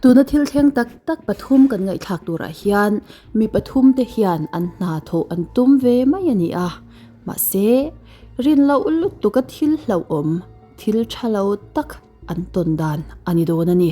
Tuna thil thleng tak tak pathum kan ngaihthlak turah hian mi pathum te hian an hna thawh an tum ve mai a ni a, mahse rin loh lutuk a thil hlauhawm thil tha lo tak an tawn dan a ni dawn a ni.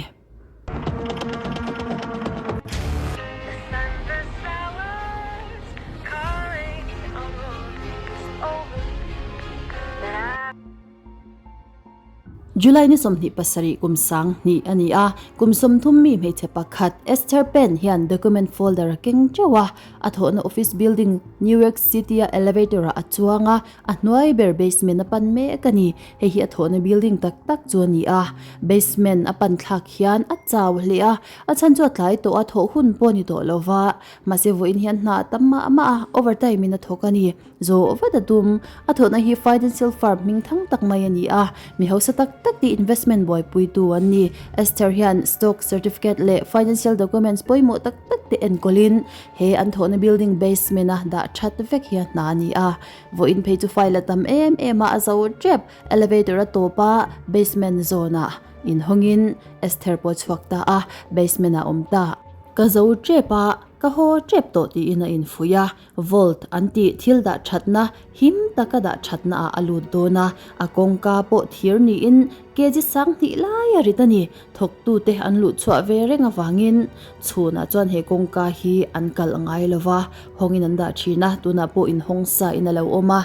July ni 27 kum 20 a ni a, kum 30 mi hmeichhe pakhat Esther Penn hian document folder a keng teuh a, a thawhna office building New York City a elevator ah a chuang a, a hnuai ber basement a pan mek a ni. Hei hi a thawhna building tak tak chu a ni a, basement a pan thlak hian a chau hle a, a chhan chu a tlai tawh a, thawh hun pawh a ni tawh lo va, mahse vawiin hian hna a tam mah mah a, overtime in a thawk a ni. Zawh vat a tum. A thawhna hi financial firm hming thang tak mai a ni a, mi hausa tak tak tih investment buaipuitu an ni. Esther hian stock certificate leh financial documents pawimawh tak tak te enkawlin he an thawhna building basement a dah that vek hi a hna a ni a. Vawiin phei chu file a tam em em a, a zo tep. Elevator a tawp a, basement zawnah inhawngin Esther pawh a chhuak ta a, basement ah a awm ta. Ka zo tep a, ka haw tep tawh tiin a infuih a. Vault an tih thil dah thatna him taka dah thatna ah a lut dawn a, a kawngka pawh thir niin kg 2000 lai a rit a ni. Thawktute an luh chhuah ve reng avangin chhunah chuan he kawngka hi an kalh ngai lo va, hawngin an dah thin a, tunah pawh inhawng sa in a lo awm a.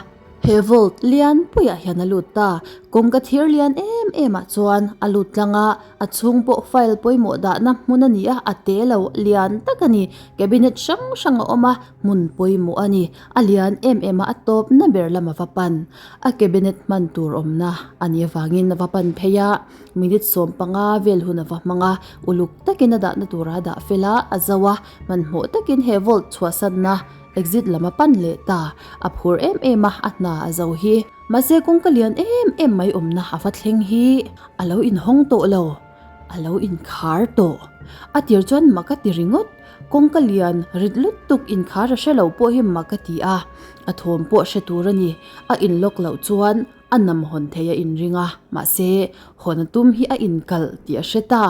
He vault lian puiah hian a lut ta. Kawngka thir lian em em ah chuan a lut tlang a, a chhung pawh file pawimawh dahna hmun a ni a, a te lo lian tak a ni. Cabinet hrang hrang a awm a, hmun pawimawh a ni. A lian em em a, a tawpna ber lam a va pan. A cabinet hman tur awmna a nih avangin a va pan phei a, minute 15 vel hun a va hmang a, uluk takin a dahna tura a dah fel a, a zo a, hmanhmawh takin he vault chhuahsanna Exit lam a pan leh ta, a phur em em a, a hna a zo hi. Mahse kawngka lian em em mai awmna a va thleng hi a lo inhawng tawh lo, a lo inkhar tawh. A tir chuan mak a ti ringawt, kawngka lian rit lutuk inkhar a hre lo pawh hi mak a ti a, a thawm pawh hre tur a ni, a inlock loh chuan a nam hawn thei a inring a, mahse hawn a tum hi a inkalh tih a hre ta,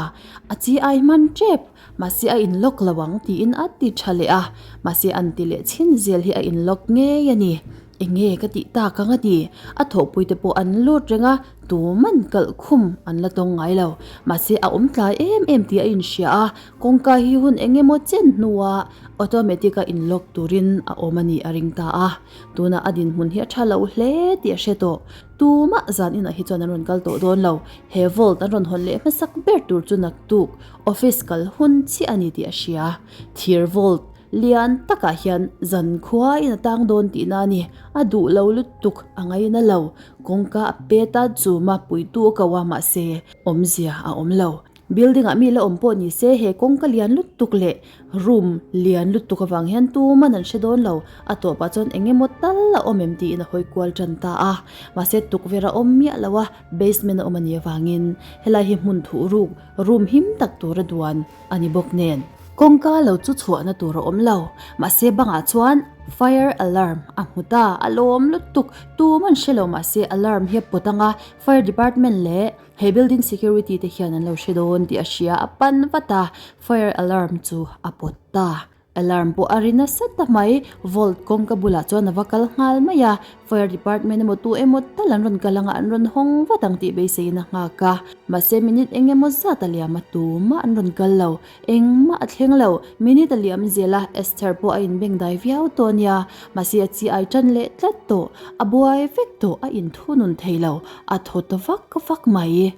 a chi ai hman tep. Mahse a in lock lo ang tiin a ti tha leh a, mahse an ti leh chhin zel hi a in lock ngei a ni. Enge ka tih tak ang a ti? A thawhpui te pawh an lut reng a, tuman kalh khum an la tawng ngai lo. Mahse a awm tlai em em tih a inhria a, kawngka hi hun eng emaw chen hnuah automatic a in lock turin a awm a nih a ring ta a. Tunah a dinhmun hi a tha lo hle tih a hre tawh. Tumah zan inah hi chuan an rawn kal tawh dawn lo. He vault an rawn hawn leh hmasak ber tur chu naktuk office kal hun chiah a ni tih a hria. Thir vault lian takah hian zan khuain a tang dawn tihna a ni. A duh lo lutuk a ngaina lo. Kawngka a pet a, chuma puitu a ko a mahse awmzia a awm lo. Building ah mi la awm pawh ni se he kawngka lian lutuk leh room lian lutuk avang hian tuman an hre dawn lo. A tawpah chuan eng emaw tal a awm em tiin a hawi kual tan ta a. Mahse tukverh a awm miah lo a, basement a awm a nih avangin helai hi hmun thuh ruk room him tak tura duan a ni bawk nen. Kawngka lo chu chhuahna tur a awm lo. Mahse bangah chuan fire alarm a hmu ta a lawm lutuk. Tuman hre lo mahse alarm hi a pawt ang a, fire department leh He building security te hian an lo hre dawn tih a hria a pan vat a, fire alarm chu a pawt ta. Alarm pawh a ri nasa ta mai, vault kawngka bulah chuan a va kal nghal mai a, fire department emaw tu emaw tal an rawn kal anga an rawn hawng vat ang tih beiseiin a nghak a. Mahse minute eng emaw zat a liam a tumah an rawn kal lo, engmah a thleng lo, minute a liam zel a, Esther pawh a inbengdai viau tawh a nia, mahse a chi ai tan leh tlat tawh, a buai vek tawh, a inthunun thei lo. A thaw ta vak vak mai.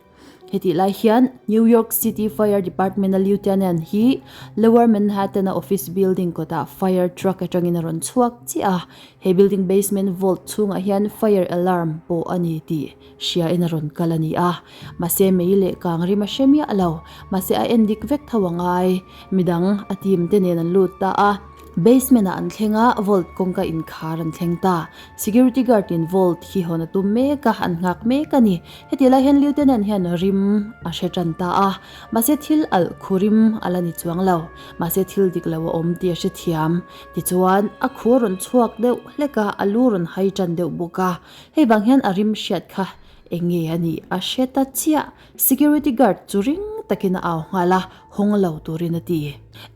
Hetih lai hian New York City Fire Department-a Lieutenant hi Lower Manhattan-a office building kawtah fire truck atangin a rawn chhuak chiah a. He building basement vault chhungah hian fire alarm pawh a ni tih hriain a rawn kal a ni a. Mahse mei leh kang rim a hre miah lo. Mahse a en dik vek tho a ngai. Midang a team te nen an lut ta a. Basement ah an thleng a, vault kawngka inkhar an thleng ta. Security guard in vault hi hawn a tum mek a, an nghak mek a ni. Heti lai hian Lieutenant hian rim a hre tan ta a, mahse thil alh khu rim a la ni chuang lo. Mahse thil dik lo a awm tih a hre thiam. Tichuan, a khu a rawn chhuak deuh hlek a, a lu rawn hai tan deuh bawk a. Hei vang hian a rim hriat kha eng nge a nih a hre ta chiah. Security guard chu ring. takin a au nghal a, hawng lo turin a ti.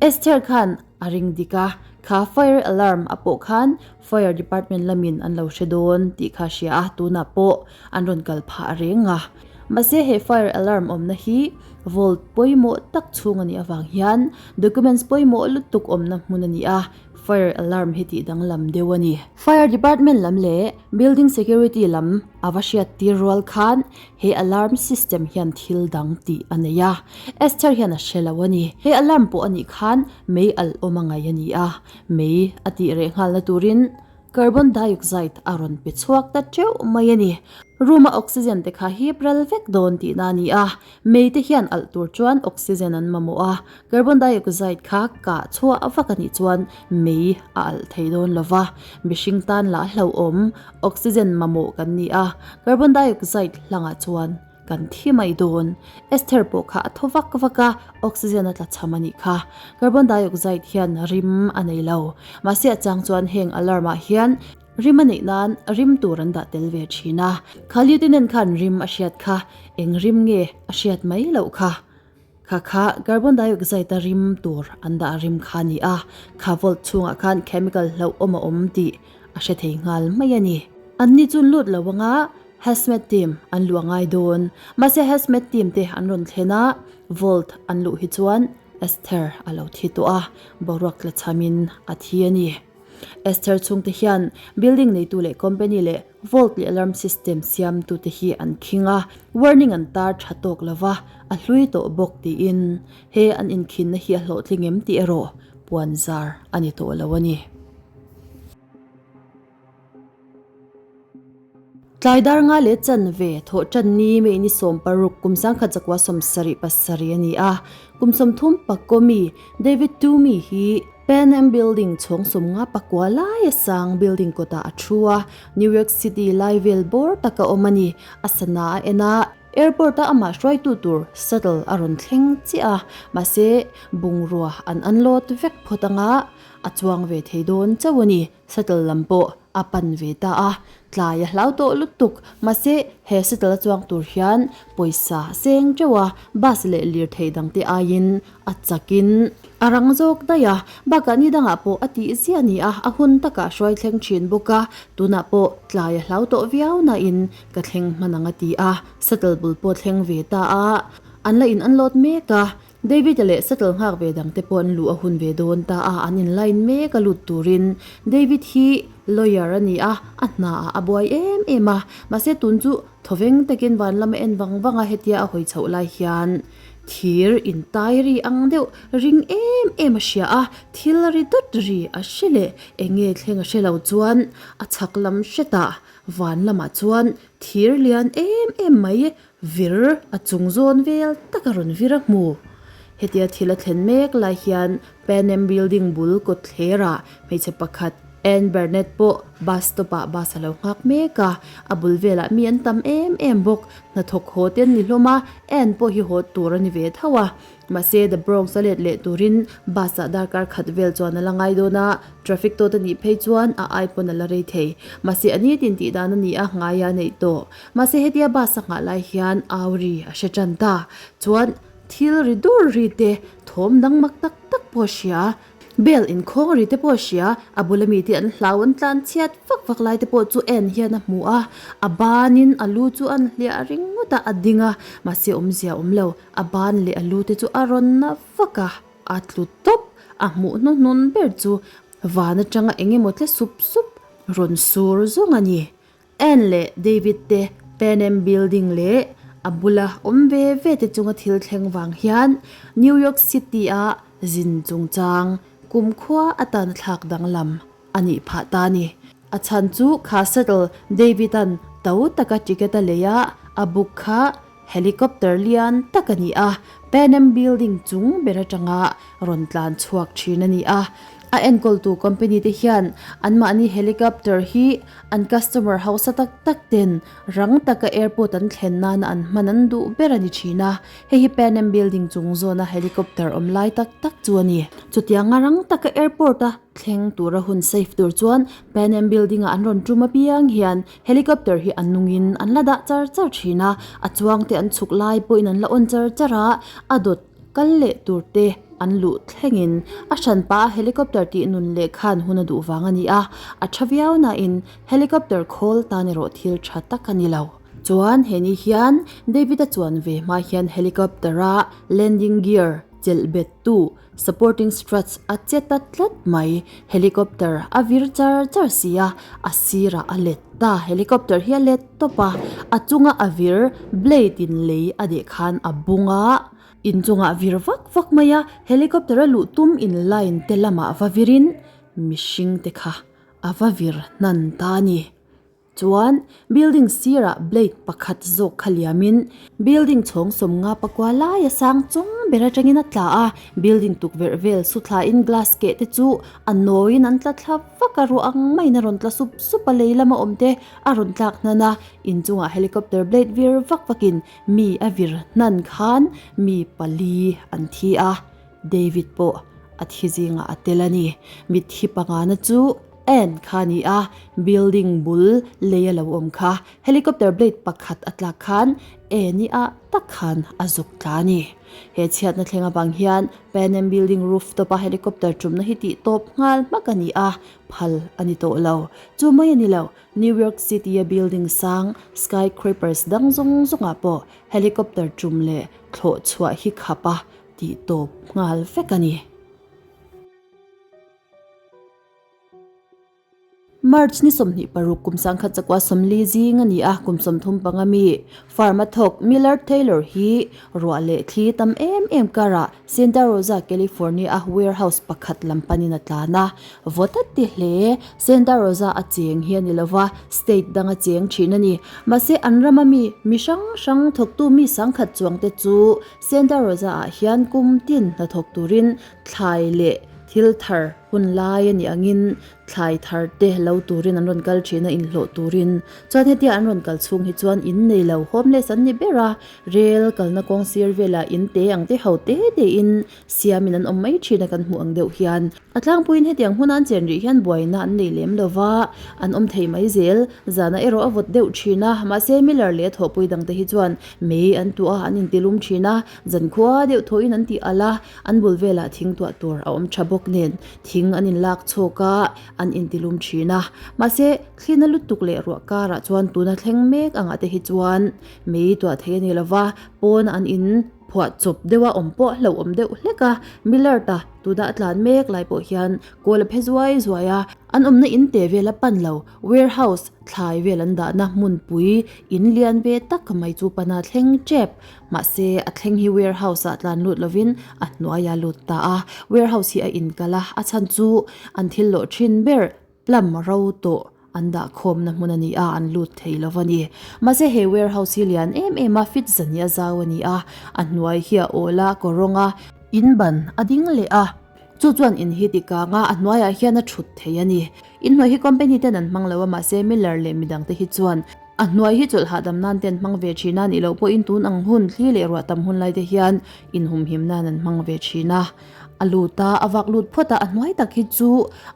Esther khan a ring dik a, kha fire alarm a pawh khan fire department lamin an lo hre dawn tih kha a hria a, tunah pawh an rawn kal phah reng a. Mahse he fire alarm awmna hi vault pawimawh tak chhung a nih avang hian documents pawimawh lutuk awmna hmun a ni a, fire alarm hi tih danglam deuh a ni. Fire department lam leh building security lam a va hriat tir rual khan he alarm system hian thil dang tih a nei a, Esther hian a hre lo a ni. He alarm pawh a nih khan mei alh awm a ngaih a ni a, mei a tih reh nghalna turin Carbon dioxide a rawn pe chhuak ta teuh mai a ni. Room a oxygen te kha hip ral vek dawn tihna a ni a, mei te hian alh tur chuan oxygen an mamawh a, carbon dioxide kha kah chhuah vak a nih chuan mei a alh thei dawn lo va, mihring tan lah hlauhawm oxygen mamawh kan ni a, carbon dioxide hlangah chuan Kan thi mai dawn. Esther pawh kha a thaw vak vak a, oxygen a tla cham a nih kha. Carbon dioxide hian rim a nei lo. Mahse a chang chuan heng alarm ah hian rim a neih nan rim tur an dah tel ve thin a. Kha Lieutenant khan rim a hriat kha, eng rim nge a hriat mai loh kha. Kha kha carbon dioxide a rim tur an dah rim kha a ni a, kha vault chhungah khan chemical hlauhawm a awm tih a hre thei nghal mai a ni. Anni chu lut lo anga hazmat team an luh a ngai dawn. Mahse hazmat team te an rawn thlen a, vault an luh hi chuan Esther a lo thi tawh a, boruak tla chhamin a thi a ni. Esther chhungte hian building neitu leh company leh Vault leh alarm system siamtute hi an khing a, warning an tar tha tawk lo va, a hlui tawh bawk tiin he an inkhinna hi a hlawhtling em tih erawh puan zar a ni tawh lo a ni. Tlai dar nga leh chanve thawh tan ni May ni 16 kum 1977 a ni a, kum 30 pakawmi David Toomey hi Pan Am Building chhawng 50 pakua laia sang building kawtah a thu a, New York City lai vel bawr taka awm a ni. A sana a en a, airport a amah hruaitu tur shuttle a rawn thleng chiah a, mahse bungrua an unload vek phawt anga a chuang ve thei dawn chauh a ni. Shuttle lam pawh a pan ve ta a, tlai a hlau tawh lutuk, mahse he shuttle a chuang tur hian pawisa a seng teuh a, bus leh lirthei dangte aiin a chakin a rang zawk daih a, bakah ni dangah pawh a tih ziah a ni a, a hun takah hruai thleng thin bawk a, tunah pawh tlai a hlau tawh viau nain ka thleng hman ang a ti a, shuttle bul pawh thleng ve ta a, an la in unload mek a, David-a leh shuttle nghak ve dangte pawh an luh a hun ve dawn ta a, an in line mek a lut turin David hi lawyer a ni a, a hna ah a buai em em a, mahse tun chu thawveng takin van lam a en vang vang a, hetia a hawi chhoh lai hian thir intai ri ang deuh ring em em a hria a, thil ri dawt ri a hre leh eng nge thleng a hre lo chuan a chhak lam hretah van lamah chuan thir lian em em mai vir a chung zawn vel tak a rawn vir a hmu. Hetia thil a thlen mek lai hian Pan Am Building bul kawtthlerah hmeichhe pakhat Ann Burnett pawh bus stop ah bus a lo nghak mek a, a bul velah mi an tam em em bawk. Hnathawk haw te an ni hlawm a, Ann pawh hi haw tur a ni ve tho a. Mahse The Bronx a let leh turin bus ah darkar khat vel chuan a la ngai dawn a, traffic tawt a nih phei chuan a ai pawn a la rei thei. Mahse a nitin tih dan a ni a, ngaia a neih tawh. Mahse hetia bus a nghah lai hian au ri a hre tan ta. Chuan thil ri dur ri te, thawm dang mak tak tak pawh a hria. Bell inkhawng ri te pawh a hria, a bula mite an hlau an tlan chhiat vak vak lai te pawh chu en hian a hmu a, a banin a lu chu an hliah ringawt a, a ding a, mahse awmzia awm lo, a ban leh a lu te chu a rawn na vak a, a tlu tawp, a hmuh hnuhnun ber chu van atanga eng emaw tle sup sup rawn sur zawng a ni. Ann leh David te Pan Am Building leh a bula awm ve ve te chunga thil thleng vang hian New York City-a zin chungchang kumkhua atana thlak danglam a nih phah ta a ni. A chhan chu kha shuttle David-a'n to taka ticket a lei a, a book kha helicopter lian tak a ni a, Pan Am Building chung ber atanga rawn tlan chhuak thin a ni a. A enkawltu company te hian anmahni helicopter hi an customer hausa tak tak ten rang taka airport an thlen nana an hman an duh ber a ni thin a. Hei hi Pan Am building chung zawna helicopter awm lai tak tak chu a ni. Chutianga rang taka airport a thleng tura hun safe tur chuan Pan Am building ah an rawn tum apiang hian helicopter hi a nungin an la dah char char thin a, a chuang te an chhuk lai pawhin an la on char char a, a dawt kal leh tur te an luh thlengin a hranpa a helicopter tih nun leh khan hun a duh vang a ni a, a tha viau nain helicopter khawl tan erawh thil tha tak a ni lo. Chuan he ni hian David a chuan ve hma hian helicopter a landing gear chelh bet tu supporting struts a che ta tlat mai, helicopter a vir char char si a, a sirah a let ta, helicopter hi a let tawp a, a chunga a vir blade in lei a deh khan a bung a. Inchungah vir vak vak mai a, helicopter a luh tum in line te lamah va virin mihring te kha a va vir hnan ta a ni. Chuan building sirah blade pakhat zawk kha liamin building chhawng sawmnga pakua laia sang chung ber atangin a tla a, building tukverh vel su thlain glass keh te chu a nawiin an tla thla vak a, ruah ang maiin a rawn tla sup sup a, lei lama awm te a rawn tlak hnan a, inchungah helicopter blade vir vak vakin Mi a vir hnan khan mi pali an thi a, David pawh a thi zingah a tel a ni. Mitthi pangana chu Ann kha a ni a, building bul lei a lo awm kha. Helicopter blade pakhat a tlak khan Ann-i ah tak khan a zuk tla a ni. He chhiatna thleng avang hian Pan Am building rooftop a helicopter tumna hi tih tawp nghal hmak a ni a, phal a ni tawh lo. Chu mai a ni lo, New York City-a building sang, skyscrapers dang zawng zawngah pawh helicopter tum leh thlawh chhuah hi khap a tih tawp nghal vek a ni. March ni 26 kum sangkhat chakua 40 zing a ni a, kum 35 mi farm a thawk Millard Taylor hi ruah leh thli tam em em karah Santa Rosa, California-a warehouse pakhat lam panin a tlan a. Vawt a ti hle. Santa Rosa a cheng hi a ni lo va, state dang a cheng thin a ni. Mahse, an rama mi, mi hrang hrang thawktu mi sangkhat chuangte chu Santa Rosa ah hian kum tin hnathawk turin thlai leh thil thar hun lai a nih angin thlai thar te lo turin an rawn kal thin a, inhlawh turin. Chuan hetia an rawn kal chhung hi chuan in nei lo, homeless an ni ber a, rel kalna kawng sir velah in te ang te ho te te in siamin an awm mai thin a kan hmuh ang deuh hian. A tlangpuiin hetiang hmuna an chen rih hian buaina an nei lem lo va, an awm thei mai zel. Zana erawh a vawt deuh thin a, mahse Miller leh a thawhpui dangte hi chuan mei an tuah a, an intilum thin a, zankhua deuh thawhin an tih alh a, an bul velah thing tuah tur a awm tha bawk nen thing an inlak chhawk a, an intilum thin a. Mahse, thlina lutuk leh ruah karah chuan tuna thleng mek angah te hi chuan mei tuah thei a ni lo va, pawn an in. Phuah chawp deuha awm pawh hlauhawm deuh hlek a, Millard-a tuna a tlan mek lai pawh hian kawl a phe zuai zuai a, an awmna in te vel a pan lo, warehouse thlai vel an dahna hmunpui in lian ve tak mai chu pana thleng tep. Mahse, a thleng hi warehouse ah tlan lut lovin a hnuai a lut ta a, warehouse hi a inkalh a, a chhan chu an thil lawh thin ber Plum ro tawh an dah khawmna hmun a ni a, an lut thei lo a ni. Mahse he warehouse hi lian em em a, fit zan hi a zau a ni a, a hnuai hi a awl a, kawrawng a, in ban a ding leh a, chu chuan in hi ti kang a, a hnuaiah hian a thut thei a ni. In hnuai hi company ten an hmang lo a, mahse Miller leh midang te hi chuan a hnuai hi chawlh hahdam nan te an hmang ve thin a, nih loh pawhin tun ang hun thli leh ruah tam hun lai te hian inhumhim nan an hmang ve thin a. A lut a, a vak lut phawt a, a hnuai tak hi chu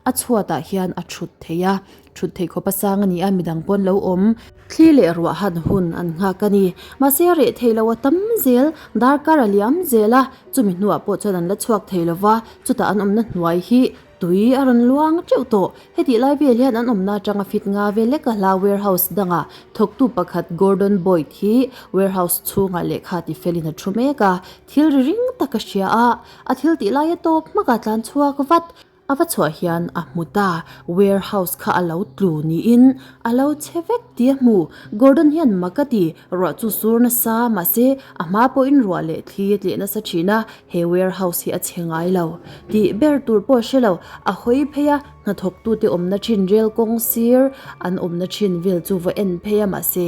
a chhuatah hian a thut thei a, thut thei khawp a sang a ni a, midang pawn lo awm. Thli leh ruah han hun an nghak a ni. Mahse a reh thei lo a tam zel, darkar a liam zel a, chumi hnuah pawh chuan an la chhuak thei lo va, chutah an awmna hnuai hi tui a rawn luang teuh tawh. Hetih lai vel hian an awmna atanga fit nga vel lek a hla warehouse dangah thawktu pakhat Gordon Boyd hi warehouse chhungah lehkha ti felin a thu mek a, Thil ri ring tak a hria a, a thil tih laia tawp hmaka tlan chhuak vat a va chhuah hian a hmu ta. Warehouse kha a lo tlu niin a lo chhe vek tih a hmu. Gordon hian mak a ti, ruah chu sur nasa mahse a hma pawhin ruah leh thli a tleh nasa thin a, he warehouse hi a chhe ngai lo tih ber tur pawh a hre lo. A hawi phei a, hnathawktute awmna thin rel kawng sir an awmna thin vel chu va en phei a mahse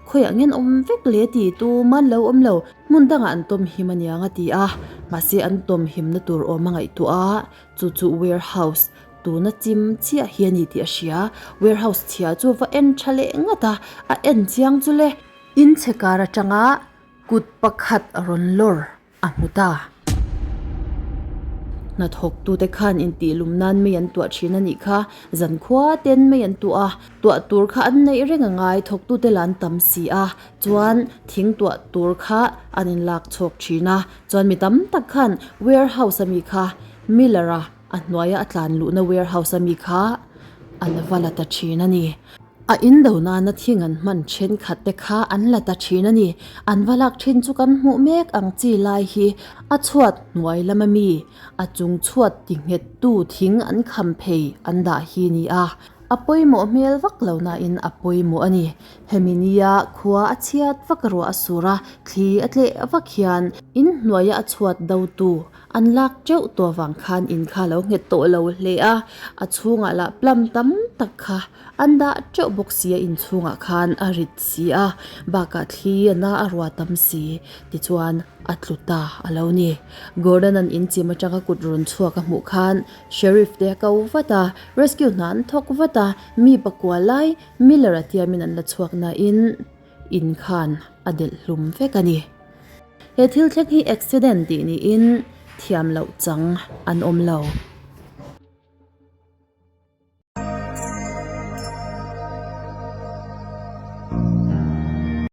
khawiah ngen awm vek le ti tuman lo awm lo. Hmun dangah an tawm him aniang a ti a, mahse an tawm himna tur awm a ngaihtuah a, chu chu warehouse tuna chim chiah hi a ni tih a hria. Warehouse chhia chu va en tha leh ngat a, a en chiang chu le. Inchhe kar atanga kut pakhat a rawn lawr. A hmu ta. Hnathawktute khan intihlum nan mei an tuah thin a nih kha. Zankhua ten mei an tuah a, tuah tur kha an neih reng a ngai, thawktute lah an tam si a, chuan thing tuah tur kha an inlak chhawk thin a, chuan mi tam tak khan warehouse ami kha Miller-a a hnuaia a tlan luhna warehouse ami kha an va la ta thin a ni. A in do nana thing an hman thenkhat te kha an la ta thin a ni. An va lak thin chu kan hmuh mek ang chi lai hi a chhuat hnuai lama mi a chung chhuat ti nghet tu thing an kham phei an dah hi ni a. A pawimawh hmel vak lo nain a pawimawh a ni. Hemi nia khua a chhiat vak ruah a sur a, thli a tleh vak hian in hnuaia a chhuat do tu An lak teuh tawh avang khan in kha lo nghet tawh lo hle a, a chhungah lah plum tam tak kha an dah teuh bawk si a inchhungah khan a rit si a, bakah thli a na a rua tam si tichuan a tlu ta a lo ni. Gordon an inchim atanga kut rawn chhuak a hmuh khan Sheriff te a ko vat a, rescue hna an thawk vat a, mi pakua lai Miller a tiamin an la chhuak nain in khan a delh hlum vek a ni. He thil thleng hi accident tih niin thiam loh chang an awm lo.